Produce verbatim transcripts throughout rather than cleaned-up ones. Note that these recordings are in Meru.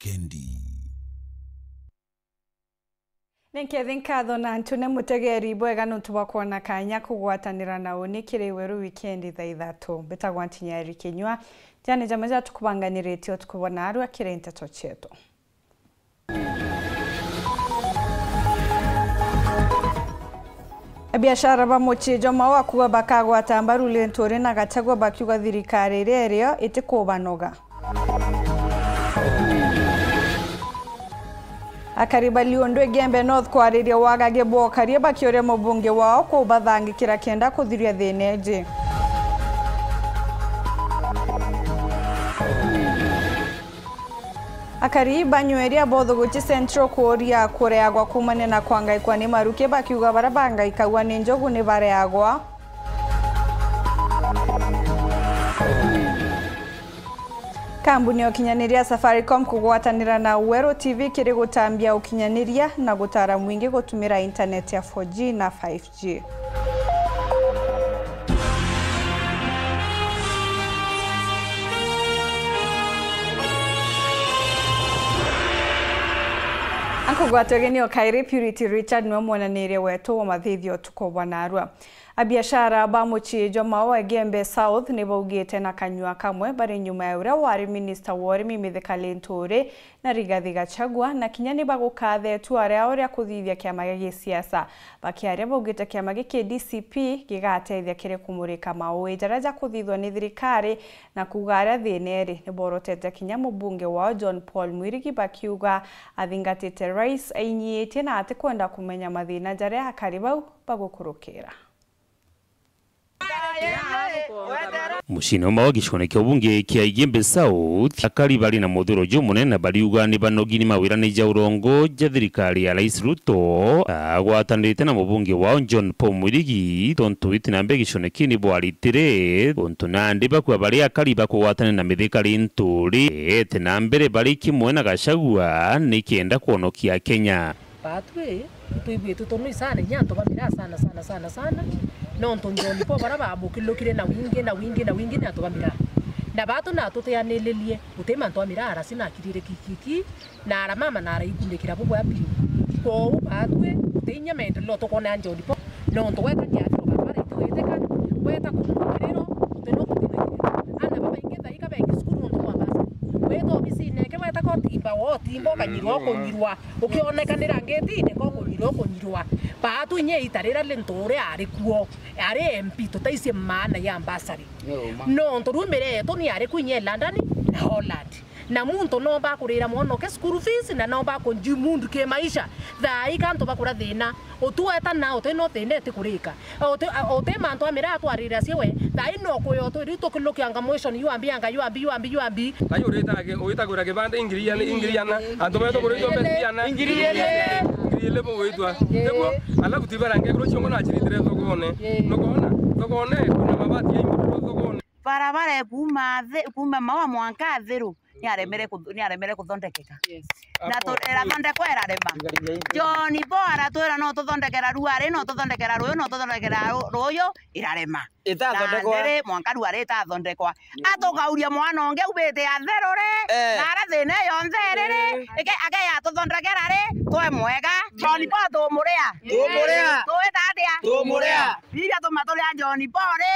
wikendi. Ni nkethi nkatho na ntune mutegeri bwega nuntu bwa kwona kanya kugwatanira na uni kiri Weru Wikendi thaa ithatu. Mbitagwa Ntinya Eric Kinyua. Jani jamwe ja tukubanganiritie utuku bwa narua kiri nteto cietu. Abiashara ba mucii jwa Maua kuuga bakagwata mbaru Linturi na Gachagua bakiuga thirikari iria irio itikubanoga. Akari ba Liundu Igembe North kwariria wagagi bwa ukaria bakiuria mubunge wao kubathangikira kenda kuthiria thina iji. Akari ba Nyweria Bothuguchi Central kuuria kureagwa kuumania na kwangaikwa ni maruki bakiuga baria bangaikagua ni njogu ni bareagwa. Kambuni ya ukinyaniria Safaricom kugwatanira na Weru T V kiri gutambia ukinyaniria na gutara mwingi gutumira internet ya four G na five G. Ankugwatwa ugeni o kairi, Purity Richard niwe mwonaniria wetu wa mathithio utuku bwa narua. Abiashara ba mucii jwa Maua Igembe South ni baugite na kanyua kamwe bari nyuma ya uria wari minista wa urimi Mithika Linturi na Rigathi Gachagua, na kinya ni bagukatha itua riao ria kuthithia kiama gia gisiasa. Bakiaria baugite kiama giki D C P gigatethia kiri kumurika maui jaria jakuthithwa ni thirikari, na kuuga aria thina iri ni borotete kinya mubunge wao John Paul Mwirigi, bakiuga athingatite rais ainyiitie na atikwenda kumenya mathina jaria akari bau bagukurukira. Muciini umwe wa gicigone kia ubunge kia Igembe South, akari bari na muthuro jumunene na bariuga ni banogi ni mawirani ja urongo ja thirikari ya Rais Ruto, agwatanirite na mubunge wao John Paul Mwirigi, tontu iti na mbere gicigone kii ni bwaritire untu nandi bakua bari akari bakugwatanira na Mithika Linturi, ete na mbere bari kimwe na Gachagua ni kenda kwonokia Kenya. Batwi, twibwitwe tunui sana, inya antu ba miraa sana, sana, sana, sana. Nontu John Paul bara bamukilukire na wingi, na wingi, na wingi, ni antu ba miraa. Na batu na tutianilirie, guti mantu a miraa arasi na akirire kikiki, na ara mama na araikundikira bubwa biu. Kwou batwi, guti inya maendeleo tukwona ya John Paul. Nontu weta kiathiro barabara itiwitika, weta kumukiriro, guti no guteithagirira. Ana babaingi thaika bengi cukuru nontu bwa mbasa. Weta obisine eke weta kotimba, wotimba, ukanyirwa, ukunyirwa. Ukionekanira ngitine, ko kunyirwa, ukunyirwa. Baatu inya ita rira Linturi ari kuo, ari M P, tutaicie maana ya mbasari. Ni uma. Nontu rumire yetu ni ari kuo inya London na Holland. Na muntu nomba kurira mwana oke school fees, na nomba kunjimundu ki maisha. Thaa ii kantu bakura thina. Utueta na uti no thina itikurika. Uti, uti mantu a miraa twarira cie we. Thaa ii no kuyo tu, riu tukilukianga motion, you ambi anga, you ambi, you ambi, you ambi. Ai, uritage, uitagwira kibanda ingiri iana, ingiri iana. Antu betu kuritwa mbeca iana. Ingiri ili. Ingiri ili bugwitwa. Ii. Niguo, alafu tibarange kuru ciongo na ciritire thogone. Ii. Nukona? Thogone, kuna mabati ya imuriro thogone. Barabara ikuuma thi-, kuuma Maua mwanka Athiru, ni aremere kuthu-, ni aremere kuthondekeka. Yes. Na tu-, irathondekwa irarema. John Paul aratwira no tuthondekera ruari, no tuthondekera ruyu, no tuthondekera ru-, ruyu, irarema. Itathondekwa. Na ndiri mwanka ruari itathondekwa. Atugauria mwana ungi aumite Athiru ri, eh, na ara thina iyo yonthe iri ri, eh, ike age yatuthondekera ri, twe mwega. John Paul tumuria. Tumuria. Twita atia? Tumuria. Biria tuma turia John Paul ri,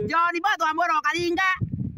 John Paul twamwira ukaringa,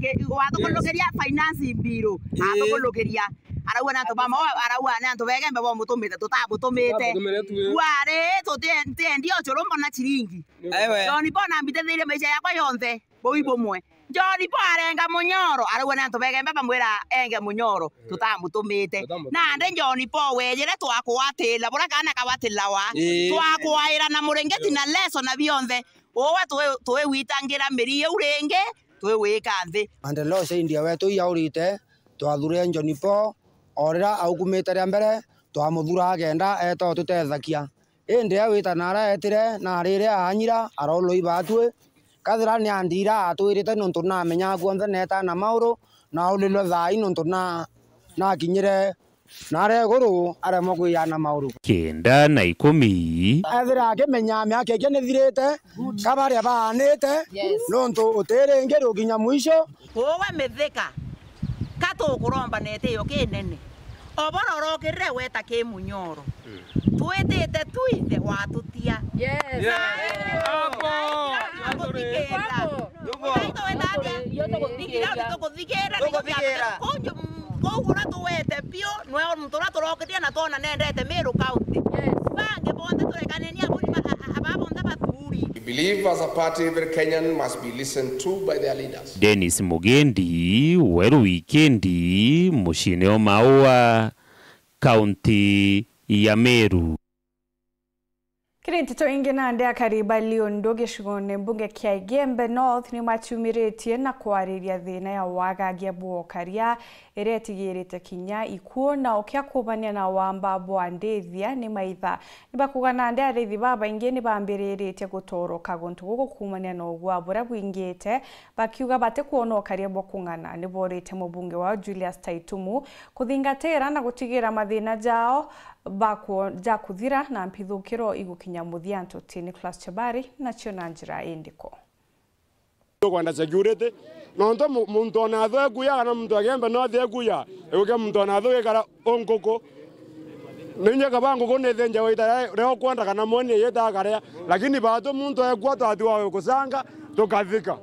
ki-, watukunukiria finance bill. Ii. Atukunukiria. Arauga ni antu ba Maua, arauga ni antu ba Igembe bamutumite, tutamutumite. Tutamutumire tu, ii. Ruari, tuti-, tiendi ucuru mbona ciringi. Ewe. John Paul nambitithirie maisha yakwa yonthe, bui bumwe. John Paul arenga munyoro, arauga ni antu ba Igembe bamwira enge munyoro, tutamutumite. Tutamutumite. Nandi John Paul wejire twakugwatira, buria kaana kagwatirawa. Ii. Twakwaira na muringiti na leso na bionthe. Uwe twi-, twiwitangira miri iu ringi, twigwika nthi. Maendeleo cia India wetu iaurite, twathuurire John Paul, o riria aukumite ria mbere, twamuthuura akenda eeta ututethagia. Indi awita na aria eetire, na riria aanyira, aroorwa ibaatue. Kethira ni andiira atwirite, nontu namenyaga kuonthe neeta na mauru, na aurirwe thaai, nontu na, nakinyire na aria iguru aremwa kwiana mauru. Kenda na ikumi. Ethira akimenya miaka ikia nithirite, ka baria baanite, yes, nontu utiringi riukinya mwisho. Uwe Mithika, ka tukuromba na itio kinene. Obora orokirire gweta ki munyoro. Twitite tu ithe watutia. Yes. Yes. Hapo. Hapo. Hapo. Hapo. Hapo. Hapo. Hapo. Ndigiraundi tukuthigira. Tukuthigira. Kunju, kou kuria tuwete biu, nwe muntu uria turokirie na twona nendete Meru County. Yes. Bangi bonthe turekanenia aburi ba-, a-, a-, aba bonthe bathuri. We believe as a party every Kenyan must be listened to by their leaders. Dennis Mugendi, Weru Wikendi, muciine o Maua, kaunti ya Meru. Kiri nteto ingi, nandi akari ba Liundu gicigone mbunge kia Igembe North ni maciumiritie na kwariria thina ya wagagia bwa ukaria iria itigirite kinya ikuo, na ukia kubania na wamba bwa ndithia ni maitha. Ni bakuga nandi arithi babaingi ni bambiriritie gutoroka guntu guku kumania na ugua buria bwingite, bakiuga batikwona ukaria bwa kung'ana. Ni borite mubunge wao Julius Taitumu kuthingatira na gutigira mathina jao baku-, ja kuthira na mpithukiro igukinya muthia ntuti. Nicholas Chabari nacio na njira indiku. Tukwenda security. Nontu mu-, muntu ona athu ekuya kana muntu agembe no athi ekuya. Igukia muntu ona athu gikara unkuku. Ninye kaba nguku nithinjawa ita ria, ria ukwenda kana mweni yita akaria. Lakini batu muntu ekua twathiwa gusanga tukathika.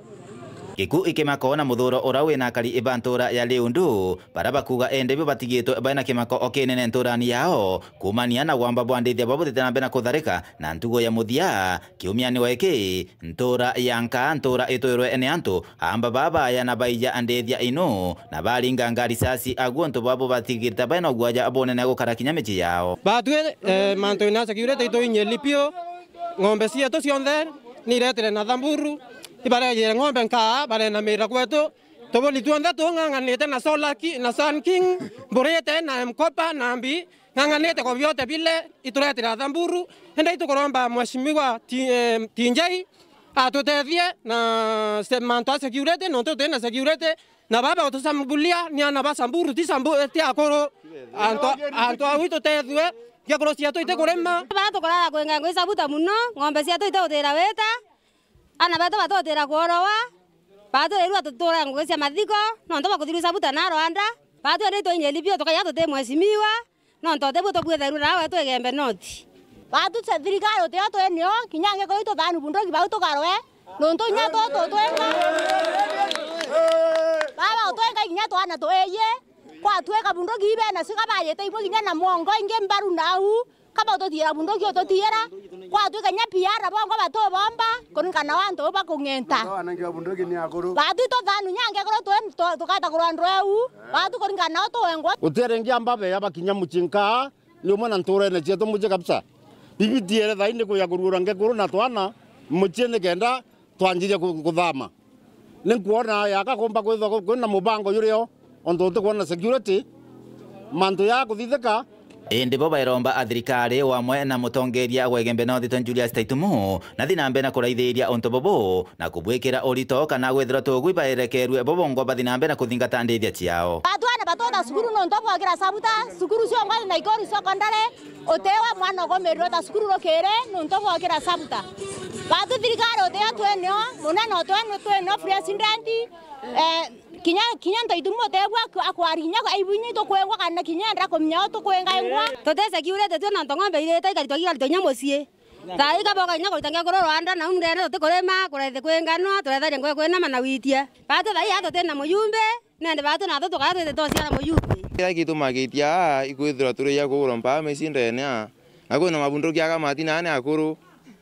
Giku ikimako na muthuro ura wina akari ba ntura ya Liundu, bara bakuga ende bio batigitwe baina kimako o kinene nturani yao, kumania na gwamba bwa ndithia bwa buthite na mbere na kutharika, na ntugo ya muthia, kiumiani wa iki, ntura ya nkaa, ntura itwirwe ni antu, amba babaya na baija ndithia inu, na baringanga risasi aguo ntu babo batigite baina ugwaja bunene gukara kinya micii yao. Batwi, eh, mantu na security itwinyeli piu, ng'ombe cietu cionthe niretire na Thamburu, ibarejire ng'ombe nkaa, barenamira kwetu, tuburi tuonthe tung'ang'anite na Solar Ki-, na Sun King, mburite na M-Kopa na mbi, ng'ang'anite kwa vyote vile, ituretira Thamburu, ende itukuromba Mheshimiwa T-, eh, T J atutethie na se-, mantu a security, nontu tutina security, na baba utusambulia, ni ana ba Samburu, ti Sambu-, ti akuru. Antu, antu au itutethue, ngekuru cietu itikurima. Bara tukurara kwinga ngui cabuta muno, ng'ombe cietu itutira wita, ana betu batutira kworowa, baturirua tuture ngui cia mathiko, nontu bakuthirua cabuta na Rwanda, baturirwa twinyeli biu, tukaija tuti mheshimiwa. Nontu tibwo tubwithairwe nawe twi Igembe North. Batu thirikari utio twinio, kinya angikorwo ituthanu bunduki bau tukarwe, nontu inya tutu twinga. Baba utwinga kinya twana twiyi, kwatwika bunduki ibe na cika bayite imwe kinya na mwongo ingi mbaru nau, kaba ututhiira bunduki ututhiira, kwatwika kinya piara bongo batubomba, kuringana na antu bakung'enta. Batu ituthanu nyange korwo twi-, tu-, tukata kurwa ndweu, batu kuringana nao tuengwa. Gutiari ngia mbabe ya bakinya mucii nkaa, ni umwe na nturene cietu mucii kabisa. Bibitiere thaini kuya kuruura ngekuru na twana mucii nikenda twanjirie ku-, kuthama. Ni nkwona yaka kumba kwithwa ku-, kwina mubango jurio, ontu utikwona security, mantu ya kuthithika. Indi bo bairomba a thirikari wamwe na mutongeria wa Igembe North Julius Taitumu, nathi na mbere na kuraithiria untu bubu, na kubwikira urito kana gwithirwa tugwi baerekerue bo bongwa bathi na mbere na kuthingata ndithia ciao. Batwana batota cukuru nontu bwokira cabuta, cukuru ciongo na Ikuru Secondary, utiwa mwana ugomerwe ta cukuru rukiri nontu bwokira cabuta. Batu thirikari utiwa twenio, munene utwenio twenio, president, eh, kinya, kinya Ntaitumu utebua aku-, akwari kinya aibu inya itukwengwa kana kinya endera kumenya u tukwengengwa. Tutesecurity twi nontu ng'ombe irite ikaritwa ikaritwa inya mucii. Thaa ii kaboka kinya kurita ngekuru rwanda, na uu ndene tutikurima, kurethi kwinganwa, turetharia ngwe kwinama na witia. Batu thaa ii aa tutina mujumbe, nende batu nathu tukaa twite twociara mujumbe. Kiria gitumagitia aa ikwithirwa turi ia kugurwa mpaa micii ndene aa, na kwina mabunduki aka matina ni akuru.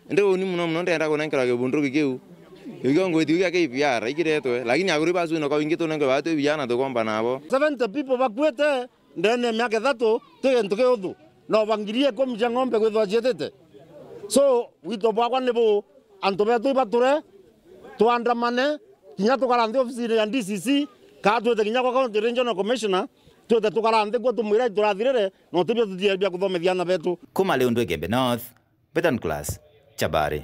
Indi uni muno muno ndenda kunenkerwa kibunduki kiu. Kiu kio ngwiti kiu kia K P R ikiretwe, lakini akuru bacu ino kau ingi tunengwe batu biana tukomba nabo. Seventy people bakuite, ndene ya miaka ithatu, ti gintu kiuthu. No ba ngiri ikumi cia ng'ombe kwithwa ciitite. So, wito bwakwa ni bu, antu betu ibature, twandamane, kinya tukara nthi ofisine ya D C C, kaa twite kinya kwa County Regional Commissioner, twite tukara nthi kuo tumwira iturathirire, no tibio tutiere bia kuthomithia aana betu. Kuma Liundu Igembe North, Betan Class, Chabari.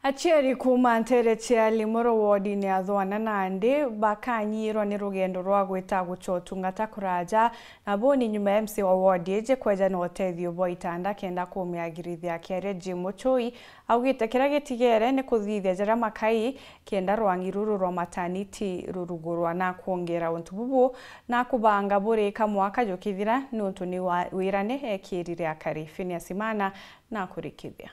Aciari kuuma nteere cia Limuru wodine ya Thwana nandi bakanyirwa ni rugendo rwa gwita gucwa utungata kuraja, na buu ni nyuma ya M C A wa wodi iji kweja na utethio bwa itanda kenda kumiagirithia. Akiaria Jim Muchui augite kiria gitigere ni kuthithia jaria makai kenda rwangi ruru rwa mataniti rurugurwa na kwongera untu bubu na kubanga burika mwaka jukithira, niuntu ni wa-, wirane ekirire akari. Phineas Imana na kurikithia.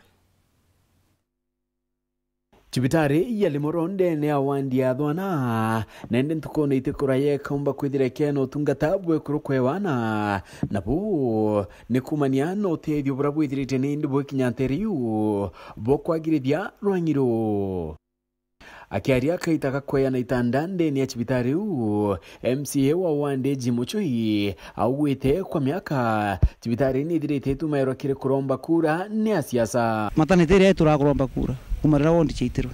Cibitari ya Limuru ndene ya wandi ya Thwana, nende ntukune itikuraya ikaumba kwithira ikena utungata bwekuru kwe wana, na buu ni kumania na utethio buria bwithirite nindi bwikinya nteere iu bukwagirithia rwangi ruu. Akiaria kaita ga kweana itanda ndene ya cibitari iu, M C A wa wandi Jim Muchui augite kwa miaka cibitari ni ithirite itumairwa kiri kuromba kura ni asiasa. Mataniti iria ituraga kuromba kura kuma riria wondi ciaitirwe.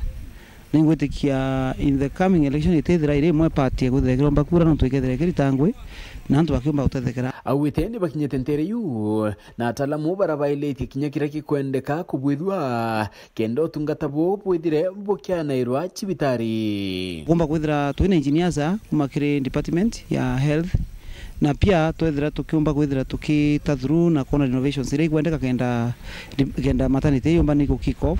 Ningwitikia in the coming election itithira iri imwe party ya kwithira ikiromba kura, nontu ikethira ikirita ngui na antu bakiumba gutethekera. Augite ni bakinyite nteere iu na ataalamu baria bailitie kinya kiria gikwendeka kubwithua kenda utungata buu bwithire bukianairwa cibitari. Kuumba kwithira twina engineers a kuma kiri department ya health, na pia twethira tukiumba kwithira tukita through na kwona renovations iria ikwendeka kenda, kenda maternity yumba ni ku kick off.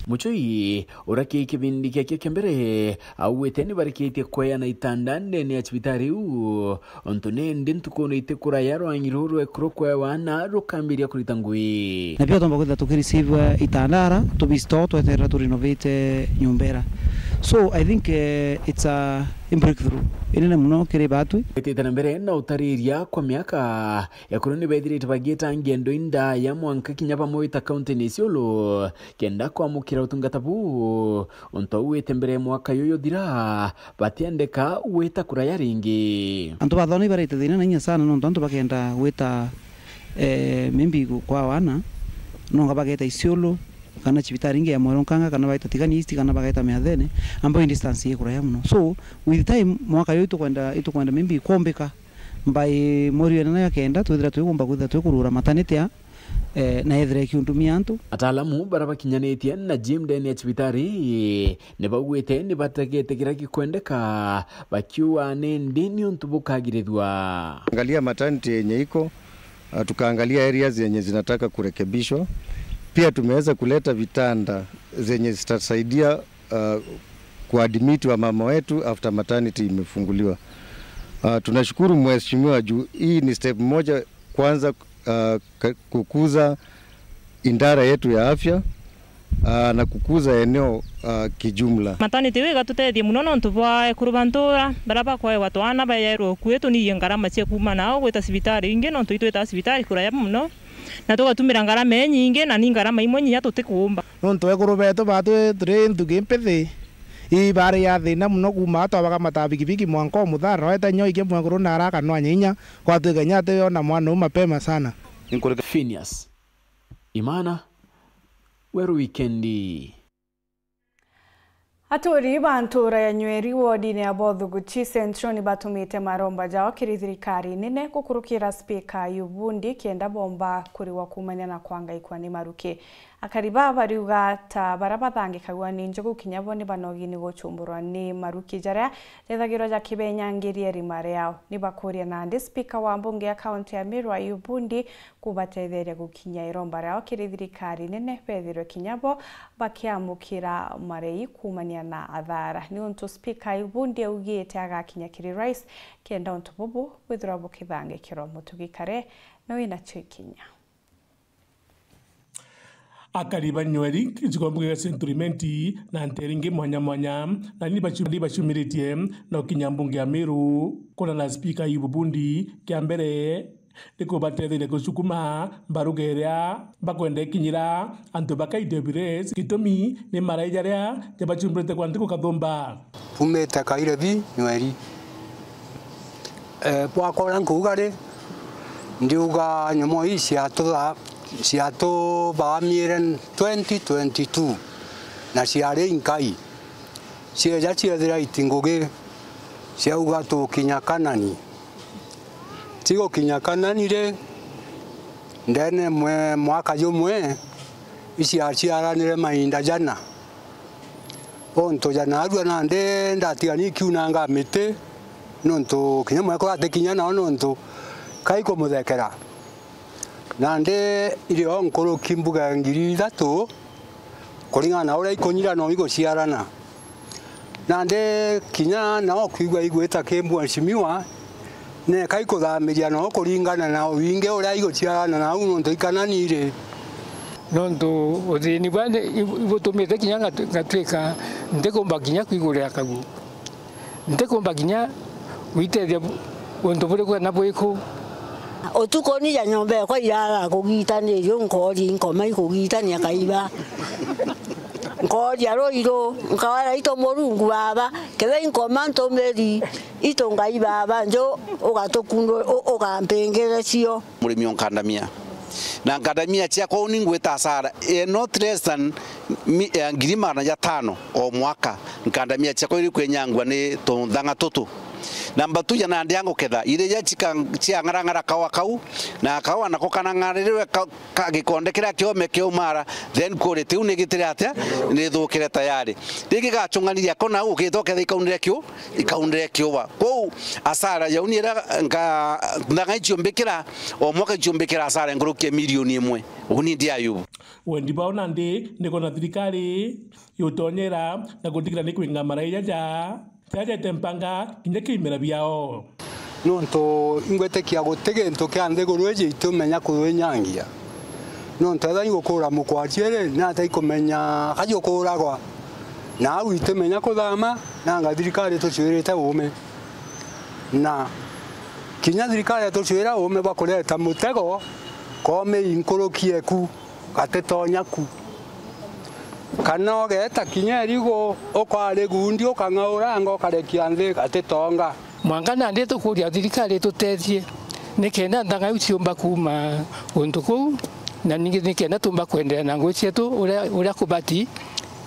Muchui, uria ki kibindi giakio kia mbere, augite ni barikitie kweana itanda ndene ya cibitari iu, untu nindi ntukune itikuraya rwangi ruu rwekuru kwewa na rukambiria kurita ngui. Na pia twomba kwithira tukireceive itanda ara, tubistore, tweterera turenovate nyumba ira. So, I think, eh, it's a breakthrough inene muno kiri batwi. Itite na mbere na utariria kwa miaka, ekuru ni bethirite bagiita ngendo indaya mwanka kinya bamwe wita kaunti ni Isiolo, kenda kwamukira utungata buu, untu augite mbere ya mwaka yuyu uthira, batiendeka gwita kuraya ringi. Antu ba Thwana ibarite thina na inya sana, nontu antu bakenda gwita, eh, maybe gu-, kwa wana, nonga bageta Isiolo, kana cibitari ingi ya Mweru Nkanga, kana bageta Tigania East, kana bageta Miathene, ambayo i distance ikuraya muno. So, with time, mwaka yuyu itukwenda, itukwenda maybe kumbika by mweri wa inana ya kenda, twithira twigumba kwithira twikurura maternity a eh, na ethira ikiundumia antu. Ataalamu baria bakinyanitie na Jim ndene ya cibitari ni baugite ni bategete kiria gikwendeka, bakiuga ni ndi niuntu bukagirithua. Angalia maternity yenye iko, ah, tukaangalia areas zenye zinataka kurekebishwa. Pia tumeweza kuleta vitanda zenye zitasaidia, ah, kuadmit wamama wetu after maternity imefunguliwa. Ah, tunashukuru mheshimiwa juu hii ni step moja kwanza, ah, ka-, kukuza idara yetu ya afya, ah, na kukuza eneo, ah, kijumla. Maternity iu igatutethia muno nontu bwa ekuru ba ntura baria bakwaewa twana baejairwe ukui, tuniie ngarama cia kuuma nao gwita cibitari ingi, nontu itwitaga cibitari kuraya muno, na tugatumira ngarama inyingi, na ni ngarama imwe nyinya tutikuumba. Nontu ekuru betu batwi turi nthugi mpithi, ii bari ya thina muno kuuma aho twabaga mataa bikibiki mwanka o muthara, weta inya oikia mwekuru na araka nwanya inya, gwatwika inya ati yona mwana uu mapema sana. Phineas Imana, Weru Wikendi. Aturi ba ntura ya Nyweri wodine ya Bothuguchi Central ni batumite maromba jao kiri thirikari nene gukurukira spika Ayubu Bundi kenda bomba kuriwa kuumania na kwangaikwa ni maruki. Akari baa bariuga ta baria bathangikagua ni njogu kinya bo ni banogi ni guchumburwa ni maruki jaria jethagirwa jakibenyangiria irima riao. Ni bakuria nandi spika wa mbunge ya kaunti ya Meru Ayubu Bundi kubatetheria gukinyia iromba riao kiri thirikari nene, bethirwe kinya bo bakiamukira marei kuumania na athara. Niuntu spika Ayubu Bundi augite agakinya kiri rais kenda untu bubu bwithirwa bukithangikirwa. Mutugi Kare na wina cio ikinya. Akari ba Nyweri, gicigo mbunge gia Central Imenti na nteere ingi mwanya mwanya, na ni bacu-, ni bacumiritie na gukinya mbunge ya Meru kwonana na spika Ayubu Bundi. Kia mbere, ni kubatetheria gucukuma mbaruga iria bakwenda ikinyira antu ba K W S, gitumi ni marai jaria jabacumbirite kwa ntuku kathumba. Mpumite Kairebi, Nyweri. Eh, bwakwa uria nkuuga ri, ndiuga nyomo ii ciatutha-, ciatubamiire twenty twenty-two, na ciari inkai. Cieja ciethira iti ngugi, ciauga tukinya Kanani. Tigukinya Kanani ri, ndene mwe-, mwaka jumwe, iciaciaranire mainda jana. Untu ja naarua nandi ndatigani ikiunanga miti, nontu kinya mwekuru atikinya nao nontu kaikumuthekera. Nandi iri o nkuruki mbuga ngiri ithatu, kuringana na uria ikunyira no iguciarana. Nandi kinya nao kwigua igwita ki mheshimiwa, neka ikuthamiria no kuringana na wingi uria iguciarana nau nontu ikanani iri. Nontu uthini bwa nthi ibu-, ibutumite kinya ngatu-, ngatuika ntikumba kinya kwigurira kaguo. Ntikumba kinya gwitethia bu-, untu buriku kana bwiku. Utuku ni ja nyomba ekwa irara kugitanirio, nkooria inkoma ikugitania kaiba. Nkooria ruiru, nkawara itu Murungu baba, kethira inkoma ntumiri itu Ngai baba, nju ugatukundu-, u-, ugampingire cio. Murimi o nkandamia. Na nkandamia ciakwa uni ngwita asara, eh, not less than mi-, eh, ngiri magana jatano o mwaka, nkandamia ciakwa iri kwenyangua ni tunthang'a tutu. Na mbatuja nandi anguketha, irija cika-, ciang'arang'ara kawa kau, na kawa nako kanang'arirwe ka-, ka-, gikonde kiria kiome kiumara, then quality iu ni gitire atia, ni thukire tayari. Ringi gacung'aniria ko nau, ugita uketha ikaundire kiu, ikaundire kiuba. Kwou, asara ya uni iria nka-, nthang'a icio mbikira, o mwaka icio mbikira asara nkuruki ya milioni imwe. Uni ndi Ayubu. Wendi bwao nandi ni kwona thirikari yutonyera na gutigirira ni kwinga marai jaja, jaja jete mpanga kinya kiimera biao. Nontu ingwitikia guti gintu kia nthiguru iji itumenya kuinyangia. Nontu ethira igukura mukwachiri, nata ikumenya ka jukuragwa? Na au itumenya kuthama, nanga thirikari tucwirite uume. Na kinya thirikari itucwira uume bwa kureta mutego, komi inkuruki eku. Gatitonya ku. Kana ugeeta kinya erigu, ukarigundi, ukang'auranga, ukarekia nthi, gatitonga. Mwanka nandi tukuria thirikari itutethie, nikenda nthang'a iu ciumba kuuma guntu kuu, na ningi nikenda tumba kwenderea na ngugi cietu uria, uria kubati,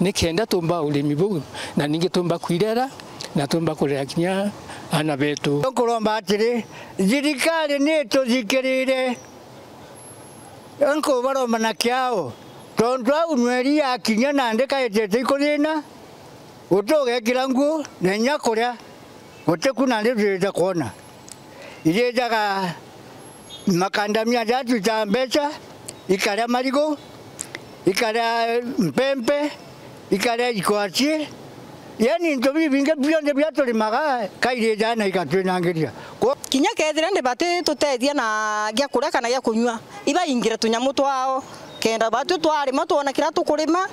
nikenda tumba urimi buu, na ningi tumba kwirera, na tumba kurera kinya aana betu. Nkuromba atiri, thirikari ni ituthikirire. Nkubaromba na kiao, tontu au nweri yakinya nandi kaitete ikuthina, guti ugekira nguo, na inya kuria, guti ku nandi twirite kwona. Irijaga makandamia jaa twitaga mbeca, ikaria marigu, ikaria mpempe, ikaria ikwaci, yani into bibingi bionthe biria turimaga, kairija na igatwinangiria. Ko- Kinya kethira ni batitutethia na gia kuria kana gia kunyua, ibaingire tunyamu twao, kenda batwi twarima twona kiria tukurima,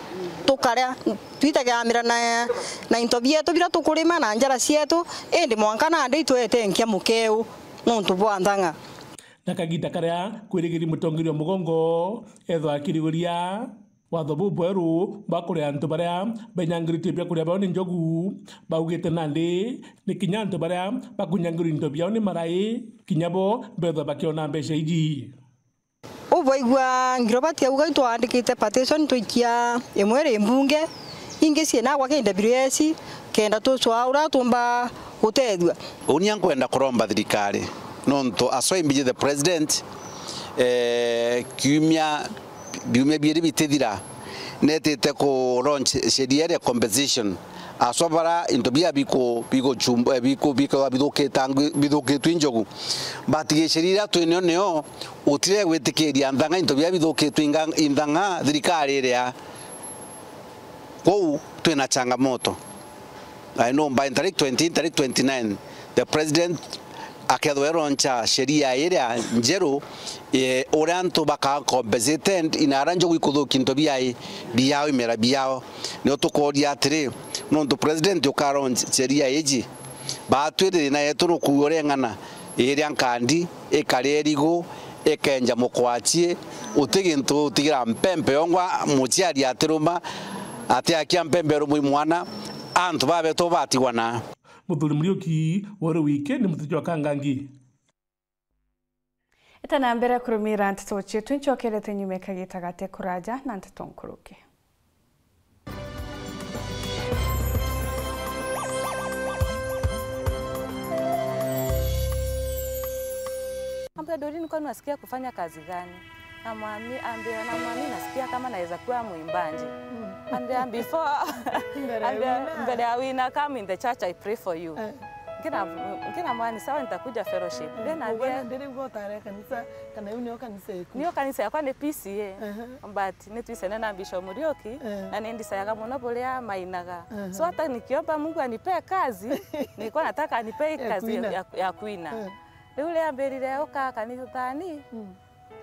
tukaria, twitagamira na, na into bietu biria tukurima na njara cietu, indi mwanka nandi itwete nkia mukeu nontu bwa nthang'a. Na kagita karia kwirigiri mutongeria wa mugongo ethwa akiriguria watho bubweru bwa kuria antu baria benyangiritie biakuria biao ni njogu, baugite nandi ni kinya antu baria bakunyangirwa into biao ni marai, kinya bo bethwa bakiona mbeca iji. Uu bwaigua Ngirobati auga itwandikite petition twikia imwe iri mbunge, ingi ciinagwa ki W S, kenda tucwaa uria tumba gutethua. Uni nkwenda kuromba thirikari, nontu aswa imbiji the president, eh, kiumia, biumia biiri bitithira, netite ku launch sheria iria compensation. Aswa bara into bia biku-, biguchumb-, eh, biku-, bikethwa bithukitangwi-, bithukitwi njogu. But sheria iria twinio nio, utire gwitikiria nthang'a into bia bithukitwi inga-, inthang'a thirikari iria. Kwou twina changamoto. I know by tarik twenty, tarik twenty-nine, the president akethwa eroncha sheria iria njeru, eh, uria antu baka compensated ina aria njogu ikuthukia into biai, biao, imera biao. Nio tukoria atiri, nontu president ukaroncha sheria iji, batwi thina yetu nukuuga uria ing'ana, iria nkandi, ikaria irigu, ikenja mukwachi, uti gintu utigira mpempe yongwa muciari atiruma, atiakia mpempe rumwi mwana, antu babetu batigwa na. Muthuri Muriuki, wori wiki ni mutuji wa Kangangi. Ita na mbere kurumira nteto cietu, ncokerete nyuma ikagita gate kuraja na nteto nkuruki. Ambia, "Doreen, kwani unasikia kufanya kazi gani?" Na mwami ambia, na mwami, "Nasikia kama naweza kuwa mwimbaji." Mm. And then before, Mbere ya and then wina. Mbere ya wina, come in the church, I pray for you. Eh. Ngina, ngina mwani, sawa, nitakuja fellowship. Eh, then kuuga athie na ndiri uga utare kanisa, kana iu niyo kanisa yaku? Niyo kanisa yakwa ni P C A. Aha. But ni twisene na Bishop Muriuki, eh, na ni ndisayaga muno buria mainaga. Aha. So hata nikiomba Mungu anipee kazi, nilikuwa nataka anipee ya kazi kuina. Ya, ya kuina. Eh. Riu riambirire uka kanithani, mm.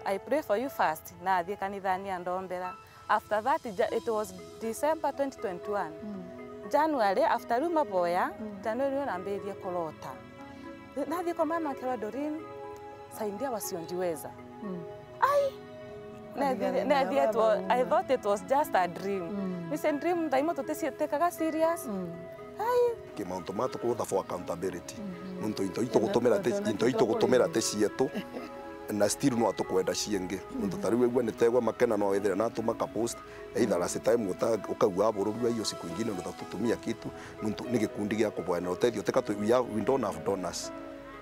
I pray for you first, na athie kanithani andombera. After that, Ja-, it was December twenty twenty-one. Mm. January, after riu maboya, mm, January nio nambirie kurota. Nathie kwa mama nkerwa, "Doreen, saidia wasiojiweza." Mm. Ai! Nethire-, nethire it was, I thought it was just a dream. Mm. Nise dream, thaimo tuticietikaga serious. Mm. Ai! Ki mauntu ma tukutha for accountability. Mm. Nuntu into itugutumira ti, into itugutumira ti cietu. Na still no atukwenda ciingi. Nuntu ta riu egua ni tegwa makena no ethire na atuma ka post. Either last time uta-, ukaigua abururua hiyo siku ingine unaweza tutumia kitu. Nuntu ni gikundi gia kuboyanira utethio. Teka tu, we have, we don't have donors.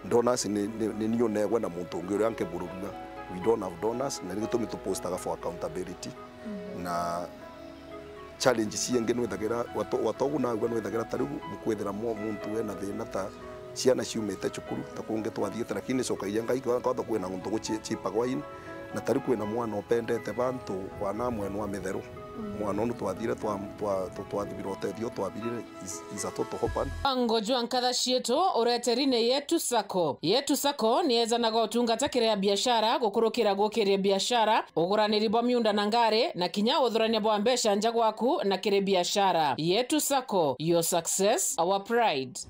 Donors ni, ni, ni niu negwa na muntu ungi uria nkibururua. We don't have donors, na ni gitumi tupostaga for accountability. Mm. Na challenge ciingi nwithagira, wato-, watogu naagua nwithagira ta riu bukwithira mu-, muntu ena thina ta ciana ciumite cukuru, ta kungi twathiite, lakini cokagia Ngai kwa, kwatho kwina guntu guci-, cipagwa in, na ta riu kwina mwana upendete bantu, wana mwene wa mitheru. Mm. Mwana unu twathire twa, twa, twa, twathibirwa utethio twabirire is, is a total orphan. Mubango jwa nkatha cietu ureterine Yetu Sacco. Yetu Sacco ni ejanaga utungata kiri a biashara, gukurukira gukiria biashara, uguraniri bwa miunda na ngari, na kinya uthurania bwa mbeca nja gwaku na kiri biashara. Yetu Sacco, your success, our pride.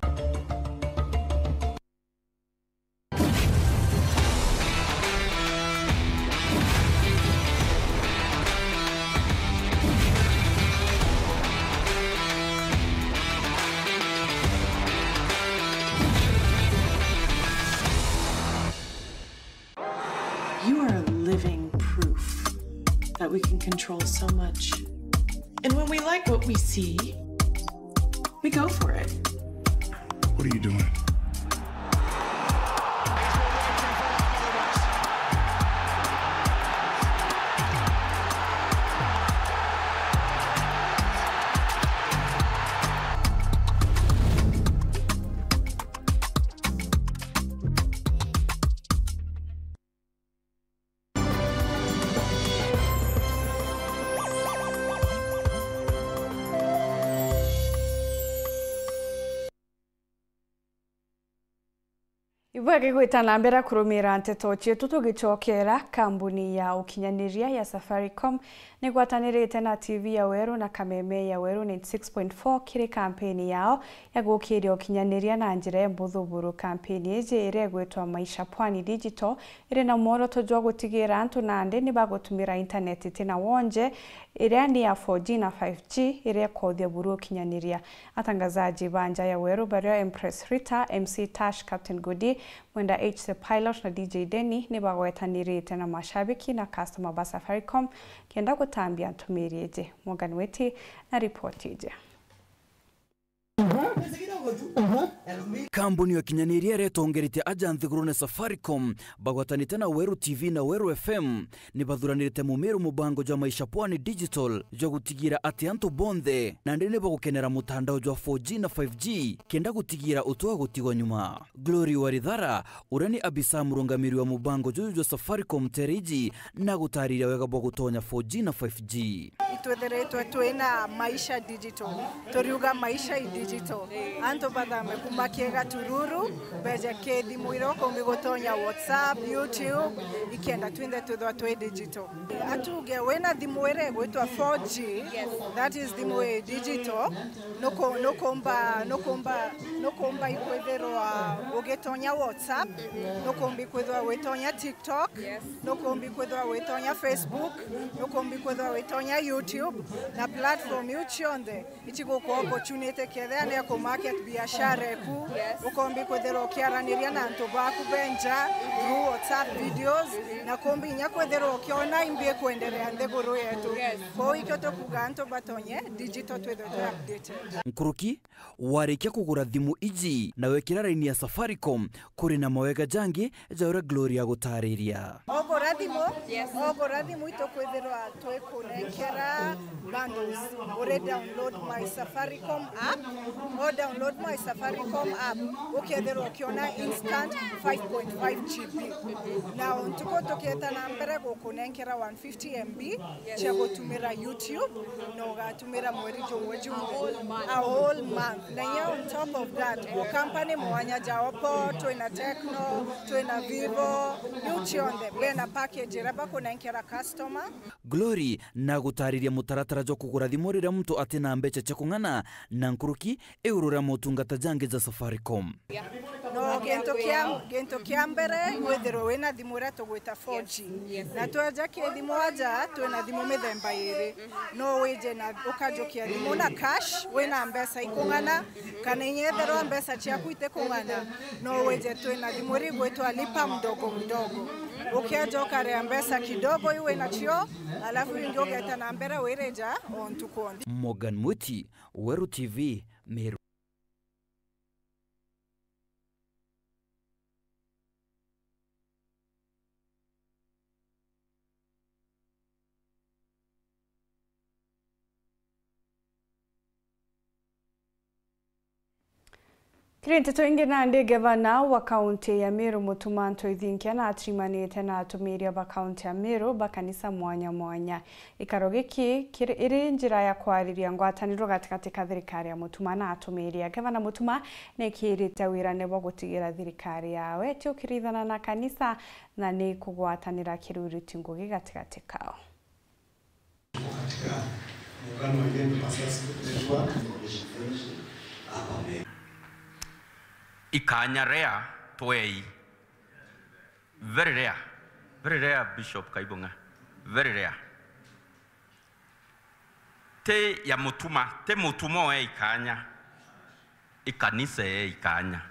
You are a living proof that we can control so much. And when we like what we see, we go for it. What are you doing? Ibwega gwita na mbere kurumira nteto cietu tugicokera. Kambuni ya ukinyaniria ya Safaricom nigwatanirite na T V ya Weru na Kameme ya Weru ninety six point four kiri kampeni yao ya gukiria ukinyaniria na njira imbuthu buru. Kampeni iji iria igwitwa Maisha Pwani Digital iri na mworoto jwa gutigira antu nandi ni bagutumira intaneti itina wonje, iria ni ya four G na five G, iria ikothia buru ukinyaniria. Atangazaji ba nja ya Weru bario Empress Rita, M C Tash, Captain Goody, Mwenda H the Pilot na D J Denny ni bagwetanirite na mashabiki na customer ba Safaricom kenda gutambia ntumiri iji. Morgan Witi na ripoti iji. Kambuni ya ukinyaniria iria itongeretie aja nthigurune Safaricom bagwatanite na Weru T V na Weru F M ni bathuranirite mumiru mubango jwa Maisha Pwani Digital jwa gutigira ati antu bonthe nandi ni bagukenera mutandao jwa four G na five G kenda gutigira utwa gutigwa nyuma. Glory Warithara, uria ni abisa murungamiri wa mubango juju jwa Safaricom Teriji, na gutariria wega bwa gutonya four G na five G. Itwithiritwe twina Maisha Digital. Turiuga Maisha i Digital. Antu bathame kuma kiega tururu, beje ki thimu iria ukumbi gutonya WhatsApp, YouTube, ikenda twinthe twithwa twi digital. Atuge wina thimu iria igwitwa four G, that is thimu i digital, nuku-, nukumba, nukumba, nukumba ikwithirwa ugitonya WhatsApp, nukumbi kwithirwa witonya TikTok, nukumbi kwithirwa witonya Facebook, nukumbi kwithirwa witonya YouTube, na platform iu cionthe. Ici guku opportunity kethira ni ku market biashara eku, ukombi kwithirwa ukiaraniria na antu baku benja through WhatsApp videos, na kombi inya kwithirwa ukiona imbi kwenderea nthiguru yetu. Kwou ikio tukuga antu batonye digital twithwe twi updated. Nkuruki, warikia kugura thimu iji na wekira raini ya Safaricom, kuri na mawega jangi ja uria Gloria agutariria. Ogura Thimu, yes, ogura thimu itu kwithirwa twikunenkera bundles. Uri download my Safaricom app, o download my Safaricom app, ukethirwa ukiona instant five point five G B. Na ntuku tukieta na mbere gukunenkera one fifty M B cia gutumira YouTube, na ugatumira mweri jumwe jumwe, a whole month. Na inya on top of that, o company mwanya ja Oppo, twina Tecno, twina Vivo, riu cionthe, bena package iria bakunenkera customer. Glory na gutariria mutaratara jwa kugura thimu riria muntu atina mbeca cia kung'ana na nkuruki iguru ria motungata jangi ja Safaricom. No, gintu kia, gintu kia mbere, withirwe wina thimu iria tugwita four G. Na tweja ki thimu aja, twina thimu mithemba iri. No wije na ukajukia thimu na cash, wina mbeca ikung'ana, kana inya ethirwa mbeca ciaku itikung'ana, no wije twina thimu iri igwitwa lipa mdogo mdogo. Ukeja ukaria mbeca kidogo iu winacio, alafu ingi ugeta na mbere wirija o ntuku o nthi. Morgan Mwiti, Weru T V, Meru. Kiri nteto ingi nandi, gavana wa kaunti ya Meru Mutuma Ntoithinkia natirimanite na atumiria ba kaunti ya Meru ba kanisa mwanya mwanya. Gikaro giki kiri, iri njira ya kwariria ngwataniro gatigati ka thirikari ya Mutuma na atumiria. Gavana Mutuma nikirite wirane bwa gutigira thirikari yawe itiukirithana na kanisa na ni kugwatanira kiruruti ngugi gatigati kao. Katika muungano wa United Pastors Network Foundation Fellowship hapa Meru. Ikanya rare twei. Very rare. Very rare, Bishop Kaibung'a. Very rare. Ti ya Mutuma, ti Mutuma oe ikanya. Ikanisa ee ikanya.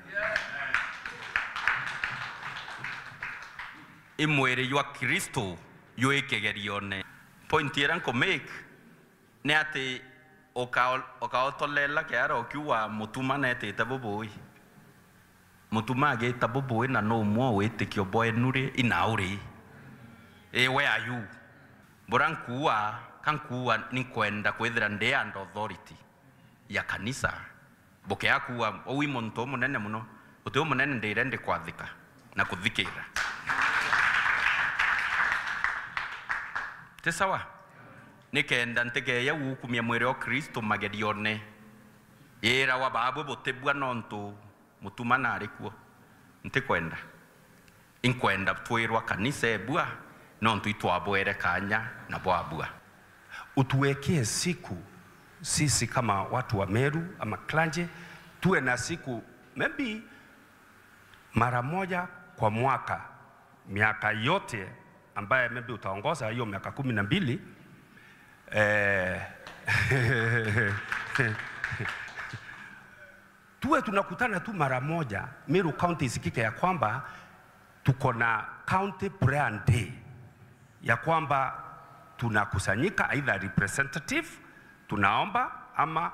I mwiri jwa Kristo jwi kigerione. Point iria nku make ni ati uka-, ukaotolela kiara ukiuga Mutuma netite bubui. Mutuma agita bubui na no umwe witikio bwenu ri, inau ri. Ii, where are you? Bura nkuua, ka nkuua ni nkwenda kwithira ndi under authority ya kanisa. Bukea kuua, uu i muntu umunene muno. Uti umunene, ndi ready kwathika na kuthikira. Ti sawa? Nikenda ntikeeja gukumia mwiri o Kristo magerione. Irawa baabwe butibua nontu Mutuma nari kuo. Ntikwenda. Inkwenda twirwa kanisa ebua, nontu itwabwere kanya na bwabua. Utuwekee siku, sisi kama watu wa Meru ama clergy, tuwe na siku maybe mara moja kwa mwaka, miaka yote ambaye maybe utaongoza hiyo miaka kumi na mbili, eh, tuwe tunakutana tu mara moja, Meru County isikike ya kwamba tuko na County Prayer Day, ya kwamba tunakusanyika either representative, tunaomba, ama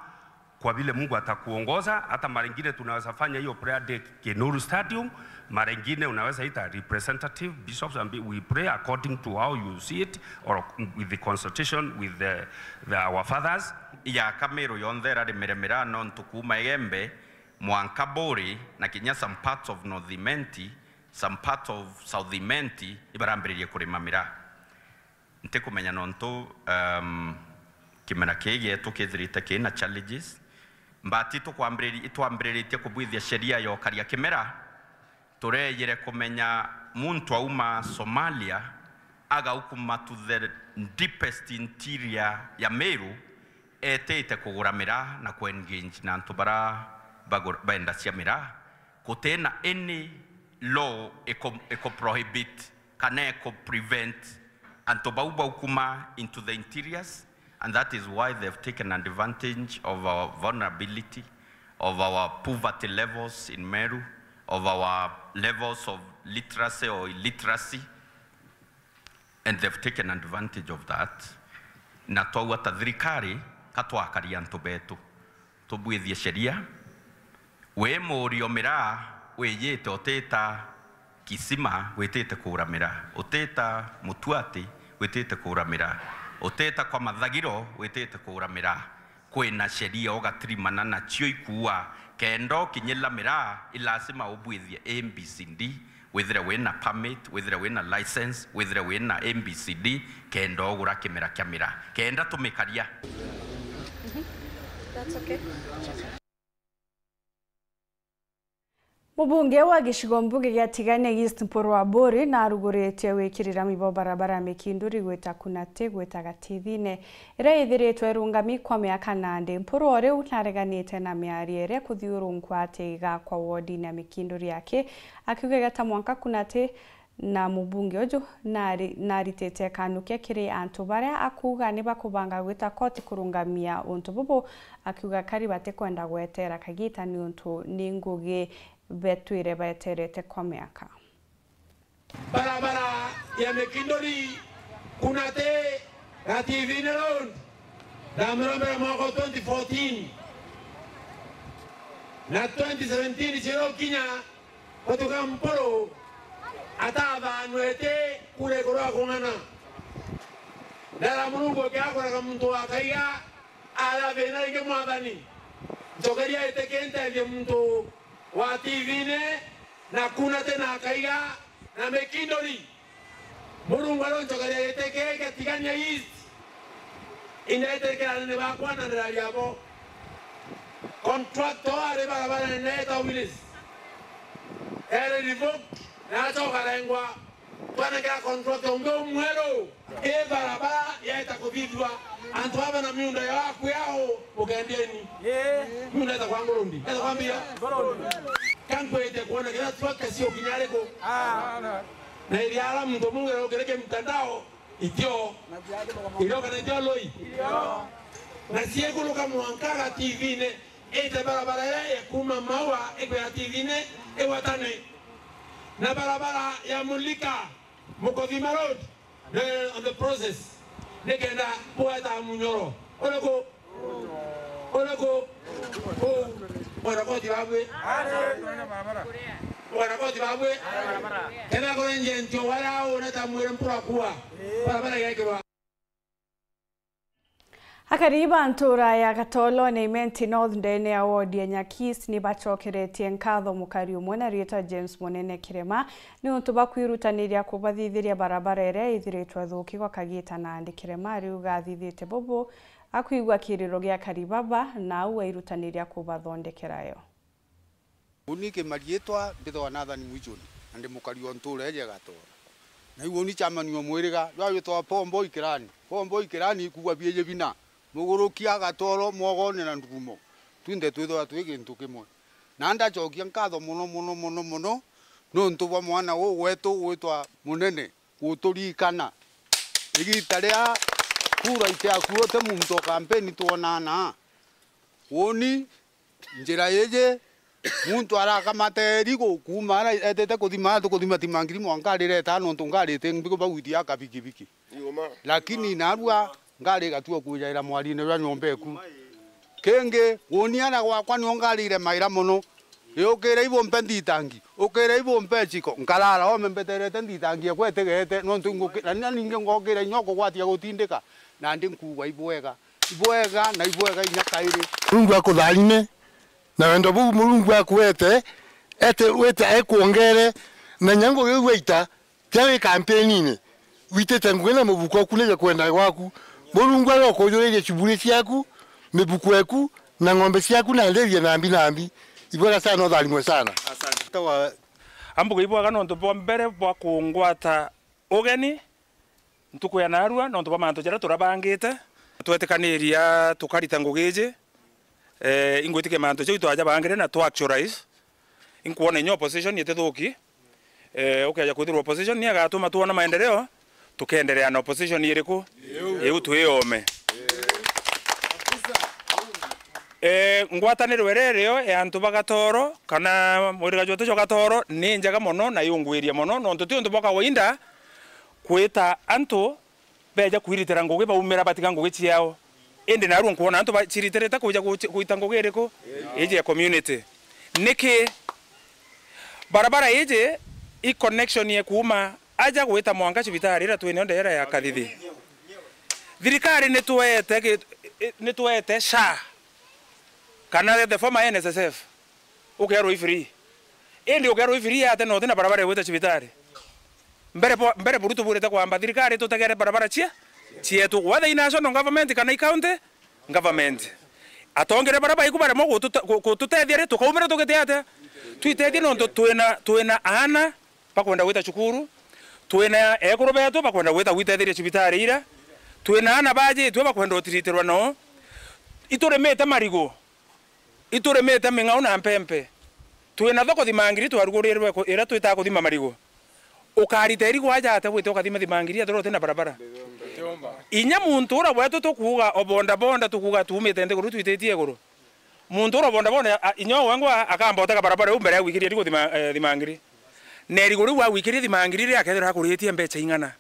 kwa vile Mungu atakuongoza, hata mara ingine tunaweza fanya hiyo prayer day Kenuru Stadium, mara ingine unaweza ita representative bishops and we pray according to how you see it or with the consultation with the, the, our fathers. Ya Kameru yonthe irarimire miraa nontu kuuma Igembe mwanka Buri na kinya some parts of North Imenti, some parts of South Imenti ibarambiririe kurima miraa. Ntikumenya nontu, um, kimera kii gietu kithirite kina challenges, but itukwambiriri-, itwambiriritie kubwithia sheria ya ukaria kimera. Tureyire kumenya muntu auma Somalia agaukuma to the deepest interior ya Meru etite kugura miraa na ku engage na antu bara bagura, bendacia miraa. Gutina any law iko, iko prohibit kana iko prevent antu bau baukuma into the interiors, and that is why they've taken advantage of our vulnerability, of our poverty levels in Meru, of our levels of literacy or illiteracy, and they've taken advantage of that. Na twauga ta thirikari, ka twakaria antu betu, tubwithie sheria. Wi murio miraa wijite utita Kisima witite kuramira, utita Mutuati witite kuramira, utita kwa Mathagiro witite kuramira. Kwina sheria ugatirimana nacio ikuua, kenda ukinyira miraa, i lazima ubwithie A B C D, withire wina permit, withire wina license, withire wina A B C D, kenda ugura kimera kia miraa, kenda tumikaria. That's okay. Mubunge wa gicigo mbunge gia Tigania East Mpuru Aburi naruguritie wikirira mibo barabara ya Mikinduri gwita Kunati gwita Gatithine, iria ithiritwe irungami kwa miaka nandi. Mpuru o riu nareganite na miario iria kuthiurunkwa ati igakwa wodine ya Mikinduri aki, akiuga geta mwanka Kunati na mubunge uju nari-, naritite kanukia kiri antu baria akuuga ni bakubanga gwita koti kurungamia untu bubu, akiuga kari batikwenda gwetera kagita niuntu ni ngugi betwire beterete kwa miaka. Barabara ya Mikinduri Kunati Gativine Road, ndamirombera mwaka wa twenty fourteen na twenty seventeen cirokinya, Gutuga Mpuru atathanwete kura iguru ya kung'ana. Ndera Murungu akiakuraga muntu wa Kaiga, ara thina ringi Mwathani. Ncokeria itiki ntethie muntu wa Tivine na Kunati na Akaiga na Mikinduri. Murungu aroncokeria giti kii gia Tigania East. Indetekerane ni bakwa na ndiraria bo. Contractor ari barabara nene eta Willis. Ere revoked na acoka arengwa. Twanengera contractor ungi umweru. Ii barabara yaeta kuthithua. Antu aba na miunda yao akwi ao, mukendieni. Ii. Miunda eta kwa Ngurundi. Eta kwa mbia. Ngurundi. Kankwite kuona kethira tractor cio kinya ariku. Ah. Na iria ara muntu mungi rukiri kimtandao, itio. Itio kana itio lui? Itio. Na ciekuluka mwanka Gativine, ite barabara iria ya kuma Maua ikwira Tivine igwatane na barabara ya Mulika, Mukothima Road, the, on the process. Nikenda bweta munyoro. Uriku? Uriku? Kuu. Mwanakoti babwe. Mwanakoti babwe. Kenda kurenje ntio wala au neta mwire mpura kuwa. Barabara igekirwa. Akari ba ntura ya Gatolo na Imenti North ndene ya wodi ya Nyakis ni bacokeretie nkatho mukari umwe na riitwa James Munene Kirema niuntu bwa kwirutaniria kubathithiria barabara iria ithiritwe thuki gwa kagita nandi. Kirema ariuga athithite bubu akwigua kiriro gia akari baba na au airutaniria kubathondekera yo. Uni kimariitwa mbithagwa Nathan Mwijuni, na ndi mukari o ntuura iji ya Gatoro. Na iu uni chairman o mwiriga, jwa witagwa Pombo Ikirani. Pombo Ikirani ikuua biiji bina, muguruki a Gatoro, Mwogone na Ndugumo. Twinthe twithagwa twi gintu kimwe. Na ndacokia nkatho mono, mono, mono, mono, niuntu bwa mwana uu wetu witwa Munene guturirikana. Igita ria kura itiakuruti muntu o kampeni twonana. Uni njira iji, muntu arakamata eri ku-, kuuma ara etete kuthima, ati kuthima tima ngiri mwanka arire etano, nontu ngari iti mbiko bagwitia kabikibiki. Lakini narua ngari igatua kwijaira mwarine jwa nyomba eku. Kingi, uni ara gwakwa nio ngarire maira mono. Yukire ibumpe nthitangi, ukire ibumpe iciko, nkarara ome mbeterete nthitangi ekwa itigete, nontu inguki-, na ninya ningi ngokira inya ukugwatia gutindika, nandi nkuuga ibwega. Ibwega na ibwega inya kairi. Murungu akutharime, na wendo buu Murungu akwete, ete wite ekwongere, na inya ngugi iu waita, tia wi kampeni-ini, witite ngugi na mubuko oku nije kwenda gwaku. Murungu arokujuririe ciburi ciaku, mibuko eku, na ng'ombe ciaku, na ndithie nambi nambi. Ibwega sana, utharimwe sana. Asante. Ambuga ibwega nontu bwa mbere bwa kungwata ugeni ntuku ya narua, nontu bwa mantu jaria turabangite. Twetikaniria tukarita ngugi iji, eh, ingwitikia mantu jau twajabangire na twa actualize. Inkwona inya opposition itithuki. Eh, ukeja kwithirwa opposition ni agatuma twona maendeleo, tukenderea na opposition iriku? Iu twi ome. Eh, ngwataniro iria irio ya antu ba Gatoro, kana mwiriga jwetu jwa Gatoro, ni njega mono na yungwiria mono, nontu ti untu bwa kawaida kwita antu beja kwiritira ngugi baumira batiga ngugi ciao. Indi narua nkwona antu baciritirite kuja guci-, gwita ngugi iriku? Iji ya community. Niki? Barabara iji i connection ye kuuma aja gwita mwanka cibitari ira twinio ndera ya Kathithi. Thirikari nitwete ki-, nitwete SHA, kana the former N S S F, ukerwa i free. Indi ukerwa i free ate na uti na barabara ya gwita cibitari. Mbere bo-, mbere buru tubwirite kwamba thirikari tutegere barabara cia, cietu, whether i national government kana i county government. Atongere bara baiku baremwa gututa-, gu-, gututethia ri, tukaumira tugite atia? Twitethie nontu twina, twina aana bakwenda gwita cukuru, twina ekuru betu bakwenda gwita gwitetheria cibitari ira, twina aana bajitue bakwenda utiritirwa noo. Iturimite marigu, iturimite ming'au na mpempe, twina thoko Thimangiri twarugurirwe ku-, ira twitaa kuthima marigu. Ukarita irigu aja atia gwita ukathima Thimangiri athira uti na barabara? Inya muntu ura wetu tukuuga o bodaboda, tukuuga tuumite nthiguru twititie iguru. Muntu ura bodaboda, a, inya o wengwa akamba utega barabara iu mbere ya gwikiria irigu Thima-, eh, Thimangiri. Na irigu riu agwikiria Thimangiri ri akethirwa akuritie mbecha ing'ana?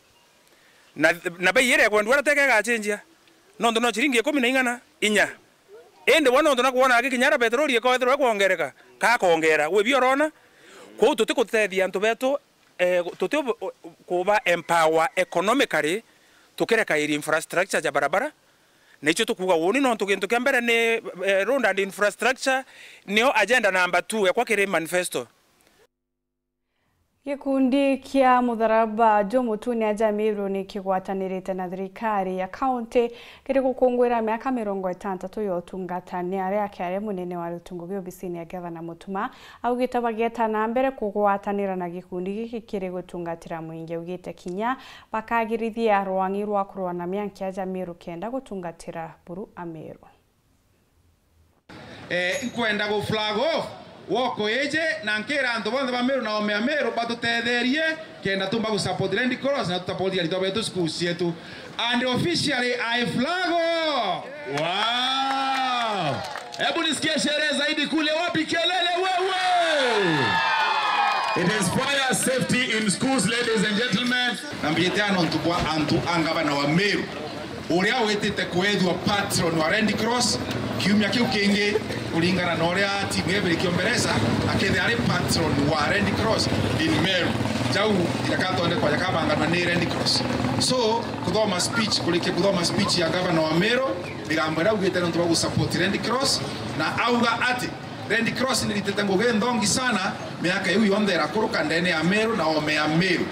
Na, na bei iria ekwendua aria teke igachenjia. Nontu no chiringi ikumi na ing'ana, inya. Indi we nontu nakwona akikinya ara petroli ikoethirwa ikwongereka, kakwongera. Wi bio urona? Kwou tutikutethia antu betu, eh, tuti kuba empower economically, tukireka iri infrastructure ja barabara. Na icio tukuuga uuni nontu gintu kia mbere ni, eh, road and infrastructure, nio agenda number two ekwa kiri manifesto. Gikundi kia Mutharaba Jumutune aja Meru ni kigwatanirite na thirikari ya kaunti kiri gukunguira miaka mirongo itantatu ya utungata. Ni aria akiaria munene wa rutungu gi obisini ya Gavana Mutuma, augite bagieta na mbere kugwatanira na gikundi giki kiri gutungatira mwingi. Augite kinya bakagirithia rwang'i rwa kurwa na mianki aja Meru kenda gutungatira buru Ameru. Eh, nkwenda gu flag off woko iji na nkira antu bonthe ba Meru na ome ya Meru batutetherie kenda tumba gu support Red Cross na tu support aritwa betu school cietu. And officially I flag off. Wow! Hebu nisikie sherehe zaidi kule, wapi kelele wewe? It is fire safety in schools, ladies and gentlemen. Na mbijite ano ntu bwa antu a ngavana wa Meru. Uria witite kwethua patron wa Red Cross kiumia kiu kingi, kuringana na uria timu ya Evelyn Kiomberesa akethia ari patron wa Red Cross in Meru. Jau jakatonde kwa jakabanganwa ni Red Cross. So, kuthoma speech, kurikia kuthoma speech ya gavana wa Meru, migambo iria augite nontu bwa gusupport Red Cross, na auga ati Red Cross niritite ngugi nthongi sana miaka iu yonthe irakuruka ndene ya Meru na ome ya Meru.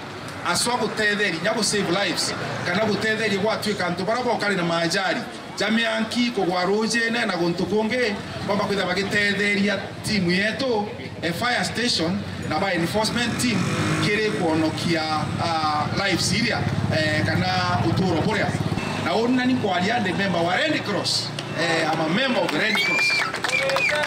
Aswa gutetheria inya gu save lives, kana gutetheria gwatuika antu baria bokari na maajari ja mianki, kugwa rujine na guntu kungi, bomba kwithira bagitetheria timu yetu, e fire station na ba enforcement team kiri kwonokia, ah, lives iria, eh, kana uturo buria. Na uni nani nkwaria ndi member wa Red Cross, eh, I'm a member of the Red Cross.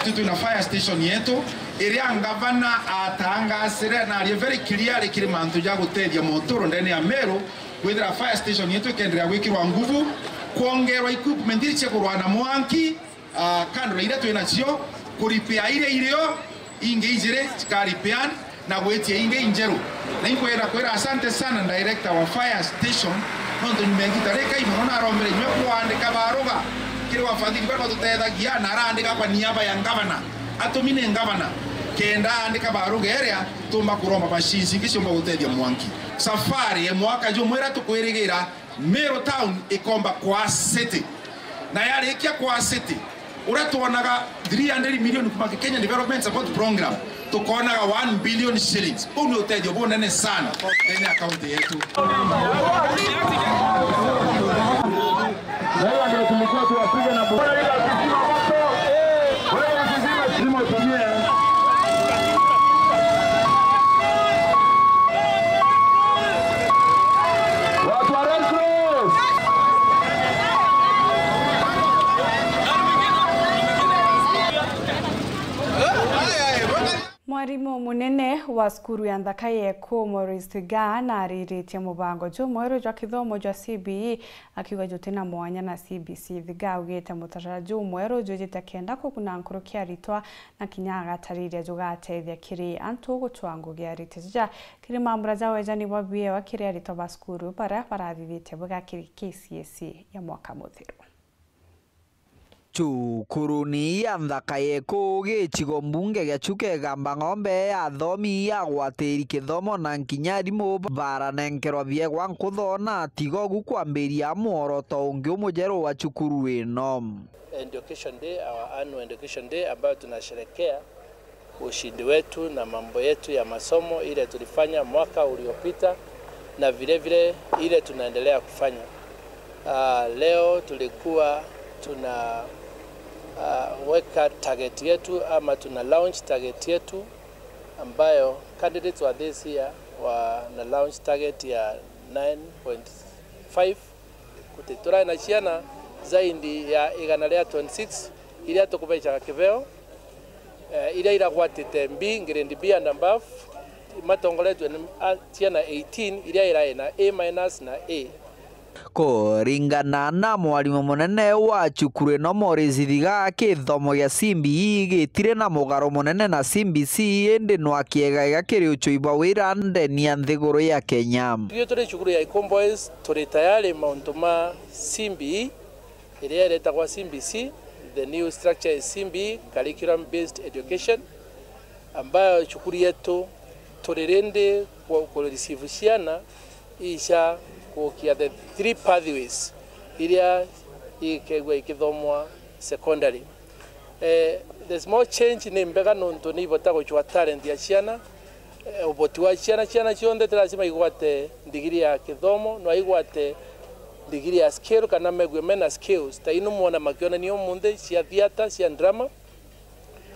Tu twina fire station yetu, iria ngavana atangasire na arie very clearly kiri mantu ja gutethia moturo ndene ya Meru, kwithira fire station yetu ikenderea gwikirwa nguvu, kwongerwa equipment iria cia kurwa na mwanki, ah, kando na iria twina cio, kuripea iria irio, ingi ijiri cikaripean na gwitia ingi injeru. Na inkwenda kwira asante sana director wa fire station, nontu nyuma ya igita rikai mono narombere inywe kwandika baruga kiri wafadhili baria batutethagia, na arandika kwa niaba ya ngavana, atumi ni ngavana, kenda andika baruga iria tumba kuromba machines ingi ciumba gutethia mwanki. Safari ya mwaka jumwe iria tukwirigira Meru town ikomba kwa city. Na yarikia kwa city, uria twonaga three hundred million kuma Kenya Development Support Program, tukonaga one billion shillings. Buu ni utethio bunene sana ndene ya kaunti yetu. Na hiyo ndio tulikuwa tuwapige na bu-, wewe ukizima shimo tumie. Watu wa Red Cross. Mwarimu munene wa cukuru ya Nthaka Yeku, Maurice Thiga, nariritie mubango jumweru jwa kithomo jwa C B E, akiuga juti na mwanya na C B C. Thiga augite mutaratara jumweru jujite kenda kuguna nkuruki aritwa, na kinya agatariria jugatethia kiri antu gutwaa ngugi ya ariti jaja kiri mambura ja wejani bwa biewa kiri aritwa ba cukuru baria barathithitie bwega kiri K C S E ya mwaka muthiru. Cukuruni ya Nthaka Yeku, gicigo mbunge gia Chuka Igamba Ng'ombe, athomi, agwatiri kithomo na nkinya arimu baranenkerwa biegwa nkutho na tigogu kwambiria mworoto ungi umujeru wa cukuru ino. Education Day, our annual Education Day, ambayo tunasherekea ushindi wetu na mambo yetu ya masomo ile tulifanya mwaka uliopita na vile vile ile tunaendelea kufanya. Ah, leo tulikuwa tuna, ah, weka target yetu ama tuna launch target yetu ambayo candidates wa this year wana launch target ya nine point five. Kuti turai na ciana zaidi ya igana ria twenty-six iria tukubecaga kibeo, eh, iria iragwatite B, grade B and above, matongoretwe ni, a, ciana eighteen iria irai na A minus na A. Kuringana na mwarimu munene wa cukuru ino Maurice Thiga, kithomo gia C B E gitiri na mugaro munene na C B C, indi no akiegega kiri ucui bwa wira ndeni ya nthiguru ya Kenya. Ithui turi cukuru ya Ikumboys, turi tayari mauntu ma C B E, iria iretagwa C B C, the new structure is C B E, curriculum based education, ambayo cukuru yetu turi rindi ku, ku receive ciana icia kuukia the three pathways iria ikegua ikithomwa secondary. Eh, the small change ni mbega nontu ni ibota gucwa talent ya ciana, eh, uboti wa ciana, ciana cionthe ti lazima igwate ndigiri ya kithomo, no igwate ndigiri ya skill kana megwe mena skills. Ta inu mwona makionania umunthi cia theatre, cia drama,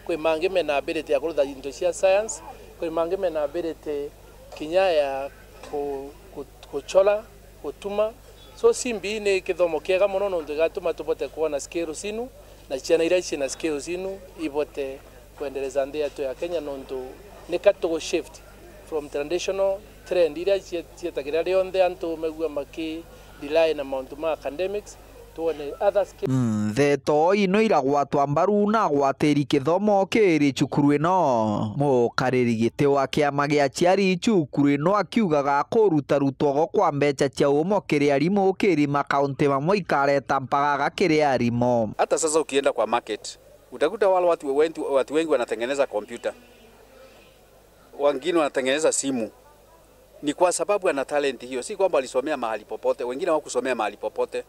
kwi mangi mena ability ya kurutha into cia science, kwi mangi mena ability kinya ya ku, ku, kuchora, gutuma. So C B E ni kithomo kiega mono nontu gigatuma tubote kuona skills inu, na ciana iria ciina skills inu ibote kwendereza nthi yetu ya Kenya, nontu nika tugu shift from traditional trend iria cie-, cietagira rionthe antu megua maki rely na mauntu ma academics, tuone other skills. Ntheto ino iragwatwa mbaru na agwatiri kithomo kiri cukuru ino. Mukariri giti wa kiama gia aciari cukuru ino akiugaga kurutarutwa gwa kwa mbeca cia umo kiri arimu kiri makaunti mamwe ikareta mpagaga kiri arimu. Hata sasa ukienda kwa market, utakuta wale watu wengi, watu wengi wanatengeneza kompyuta, wengine wanatengeneza simu. Ni kwa sababu ana talent hiyo, si kwamba alisomea mahali popote. Wengine hawakusomea mahali popote,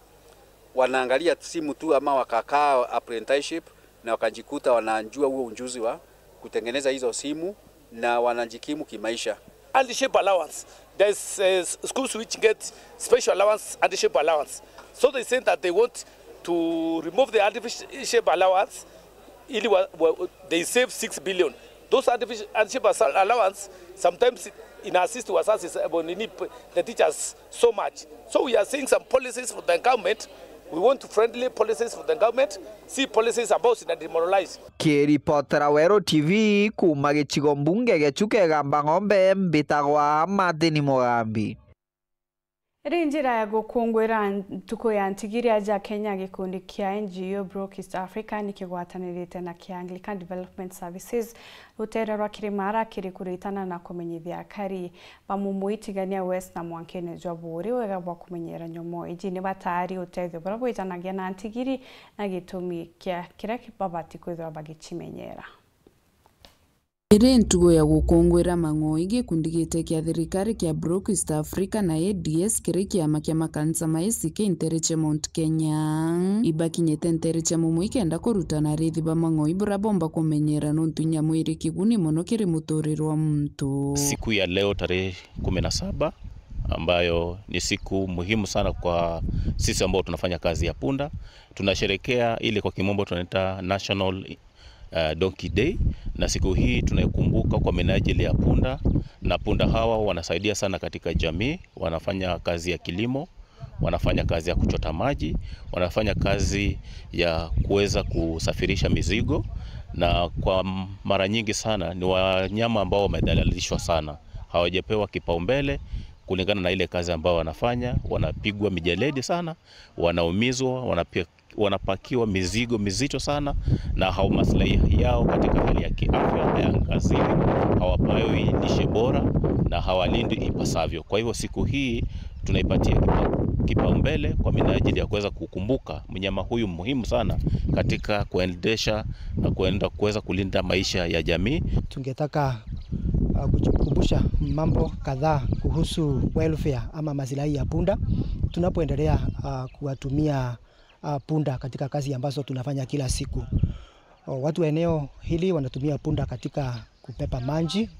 wanaangalia simu tu ama wakakaa apprenticeship na wakajikuta wanajua huo ujuzi wa kutengeneza hizo simu na wanajikimu kimaisha. Hardship allowance. There's, uh, s-, schools which get special allowance, hardship allowance. So they say that they want to remove the hardship allowance ili wa, wa, they save six billion. Those hardship, hardship allowance sometimes ina assist wazazi, eh, nini, the teachers so much. So we are seeing some policies for the government. We want friendly policies for the government, si policies ambao zina demoralize. Kiripotera Weru T V kuma gicigo mbunge gia Chuka Igamba Ng'ombe, mbitagwa Martin Mugambi. Iri njira ya gukungwira ntuku ya ntigiri aja Kenya, gikundi kia N G O Broke East Africa ni kigwatanirite na kia Anglican Development Services rutere rwa Kirimara kiri kuritana na kumenyithia akari ba Mumui, Tigania West na mwankene jwa Buuri wega bwa kumenyera nyomo iji. Ni bataari utethio buria bwijanagia na ntigiri na gitumi kia kiria babati kwithirwa bagicimenyera. Iri ntugo ya gukungwira mang'oi, gikundi gite kia thirikari kia Broke East Africa na A D S kiri kiama kia makanisa ma A C K ntere cia Mount Kenya ibakinyite ntere cia Mumui kenda kurutana arithi ba mang'oi buria bomba kumenyera, nontu nyamu iri kiguni mono kiri muturire wa muntu. Siku ya leo tarehe kumi na saba, ambayo ni siku muhimu sana kwa sisi ambao tunafanya kazi ya punda, tunasherekea ile kwa kimombo tunaita National uh, Donkey Day, na siku hii tunaikumbuka kwa minajili ya punda, na punda hawa wanasaidia sana katika jamii, wanafanya kazi ya kilimo, wanafanya kazi ya kuchota maji, wanafanya kazi ya kuweza kusafirisha mizigo, na kwa mara nyingi sana ni wanyama ambao wamedhalilishwa sana, hawajapewa kipaumbele kulingana na ile kazi ambayo wanafanya. Wanapigwa mijeledi sana, wanaumizwa, wanapi-, wanapakiwa mizigo mizito sana, na hau maslahi yao katika hali ya kiafya hayaangaziwi, hawapewi lishe bora na hawalindwi ipasavyo. Kwa hivyo siku hii tunaipatia kipau-, kipaumbele kwa minajili ya kuweza kukumbuka mnyama huyu muhimu sana katika kuendesha na kuenda, kuweza kulinda maisha ya jamii. Tungetaka, uh, kujikumbusha mambo kadhaa kuhusu welfare ama maslahi ya punda tunapoendelea, uh, kuwatumia, uh, punda katika kazi ambazo tunafanya kila siku. Uh, watu wa eneo hili wanatumia punda katika kupepa maji.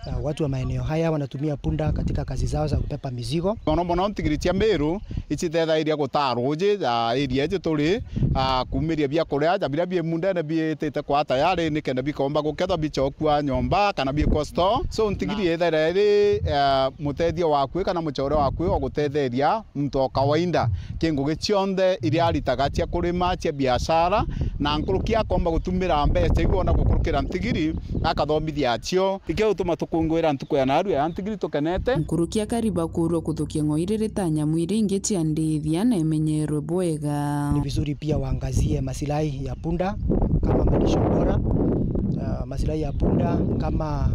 Uh, watu wa maeneo haya wanatumia punda katika kazi zao za kupepa mizigo. Mono mono ntigiri cia Meru icitethairia gutaa ruuji ja area iji turi, ah, kuumiria biakuria ja biria bi mundene biitite kwa tayari, nikenda bikomba gukethwa bicokua nyomba kana biikwa store. So ntigiri yethaira iri, ah, mutethia waku kana mucore waku wa gutetheria muntu o kawaida ki ngugi cionthe iria aritaga cia kurima, cia biashara, na nkuruki akomba gutumira mbeca iu ona gukurukira ntigiri akathomithia acio. Ikio gituma tukungwira ntuku ya narua ya ntigiri tukenete. Nkuruki akari bakuurwa kuthukia ng'oi riri ta nyamu iria ingi cia ndithia na imenyerwe bwega. Ni vizuri pia waangazie masilahi ya punda kama malisho bora, uh, masilahi ya punda kama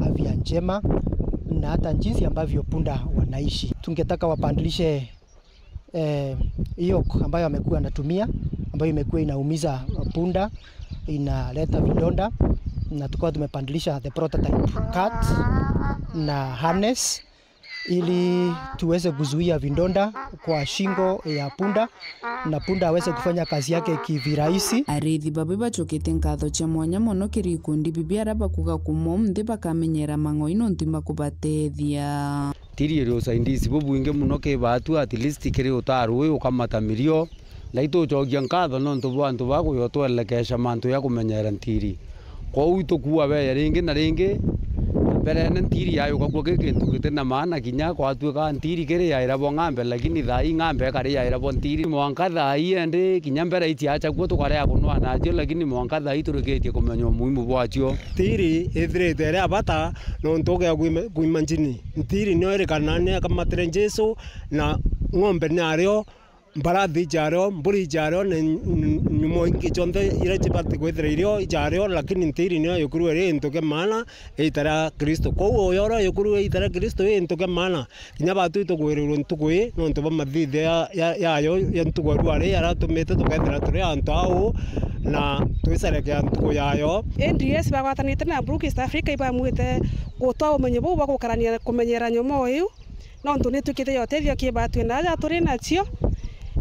afya njema, na hata jinsi ambavyo punda wanaishi. Tungetaka wapandilishe, eh, yoke ambayo amekuwa anatumia, ambayo imekuwa inaumiza punda, inaleta vidonda, na tukawa tumepandilisha the prototype cart na harness ili tuweze kuzuia vidonda kwa shingo ya punda na punda aweze kufanya kazi yake kivirahisi. Ariithi babi bacokete nkatho cia mwanya mono kiri ikundi bibi aria bakuga kuma umunthi bakamenyera mang'oi nontu imakubatethia. Ntiri iri usaidizi bubwingi mono ki baatu, at least kiri utaa ruui ukamata mirio. Na itucokia nkatho nontu bwa antu ba kuyotwelekesha mantu ya kumenyera ntiri. Kwou itukuua beya ringi na ringi. Mberene ntiri yayo ukakua ki kintu giti na maana, kinya kwatuika ntiri kiri yaira bo ng'ambe, lakini thaa ii ng'ambe ikari yaira bo ntiri. Mwanka thaa ii endi kinya mbere itiacakua tukaria kunwa nacio, lakini mwanka thaa ii turikitie kumenya umuhimu bwacio. Ntiri ithirite iri ya bata nontu ugea kwima-, kwima njini. Ntiri nio iri kana ni akamatire Jesu na ng'ombe ni ario. Mbarathi ijario, mburi ijario, na ny-, ny-, nyumo ingi cionthe iria cibati kwithira irio ijario, lakini ntiri niyo yukurua iri into kia maana iita ria Kristo. Kwou uyo uria yukurua iita ria Kristo i into kia maana, kinya baatu itugwirirwe ntuku ii nontu bwa mathithia ya, ya, yayo ya ntuku ya ruari, aria atumite tukethira turi antu au na twicerekea ntuku yayo. N D S bagwatanite na Brook East Africa ibamwite gutwa umenyo buu bwa gukarania kumenyera nyomoo iu. Nontu ni twikite ya utethio ki baatu na aja turi nacio,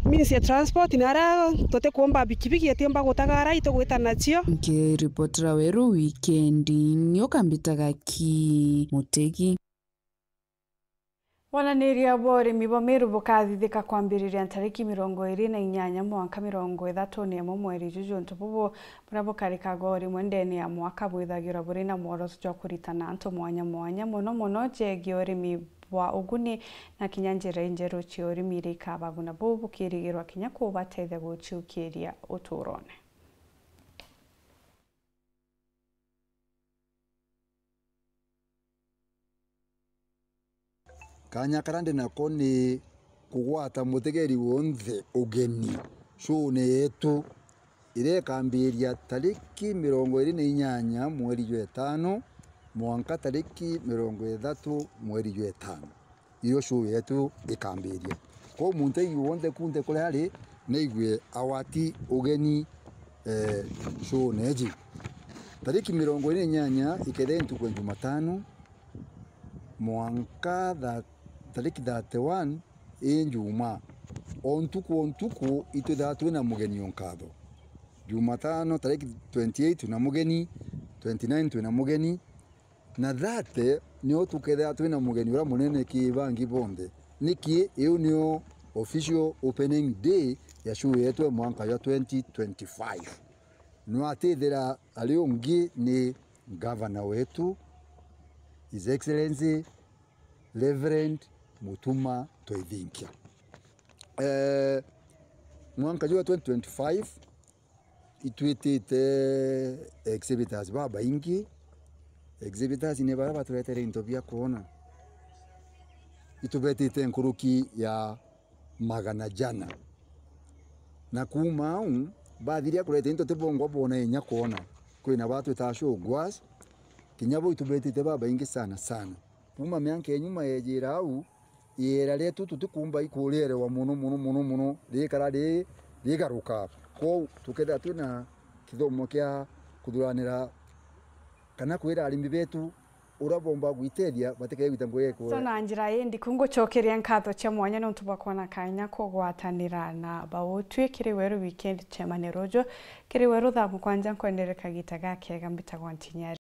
means ya transport, na aria tutikumba bikibiki itiumba gutagara itugwita nacio. Nkiripotera Weru Wikendi, nioka mbitaga ki Mutegi. Wonaniria bwa urimi bwa Meru bukathithika kwambiriria ntariki mirongo iri na inyanya mwanka mirongo ithatu na imwe mweri juju. Untu bubu buria bukarikaga o rimwe ndene ya mwaka bwithagirwa buri na mworoto jwa kuritana antu mwanya mwanya, mono mono jegie urimi bwa uguni na kinya njira injeru cia urimi iria ikabaguna, buu bukirigirwa kinya kubatethia guciukiria uturone. Kaanya karia ndi nako ni kugwata mutegeri wonthe ugeni show-ne yetu, iria ikambiria tariki mirongo iri na inyanya mweri jwa itano mwanka tariki mirongo ithatu mweri jwa itano, irio show yetu ikambiria. Kwou muntegi wonthe kunthe kuria ari, naigue agwati ugeni, eh, show-ne iji. Tariki mirongo iri na inyanya ikethira i ntuku ya Jumatano, mwanka tha-, tariki thirty-one i Njumaa. O ntuku o ntuku itwithaga twina mugeni o nkatho. Jumatano tariki twenty-eight twina mugeni, twenty-nine twina mugeni, na thirty nio tukethira twina mugeni uria munene ki bangi bonthe. Niki iu nio official opening day ya show yetu ya mwanka jwa twenty twenty-five. Nwatithira ari ungi ni Gavana wetu, His Excellency Reverend Mutuma Toithinkia. Eh, mwanka juu wa twenty twenty-five, itwitite exhibitors babaingi. Exhibitors ni baria baturetere into bia kwona. Itubetite nkuruki ya magana jana. Na kuuma au, bathiria kureta into tibongwa bona inya kwona. Kwina batwita show goers, kinya bo itubetite babaingi sana sana. Kuuma mianka ya nyuma yejira au, iera rietu tutikumba ikurierewa mono, mono, mono, mono, rikara ri-, rigaruka. Kwou tukethira twina kithomo kia kuthuranira kana kwira arimi betu uria bomba gwitethia batikee gwita ngugi So, ekwe. na njira ii ndiku, ngucokeria nkatho cia mwanya niuntu bwa kwona kanya kugwatanira na bautwi kiri Weru Weekend Chairman ruju. Kiri Weru thaa mugwanja nkwendere kagita gakega, mbitagwa Ntinyari.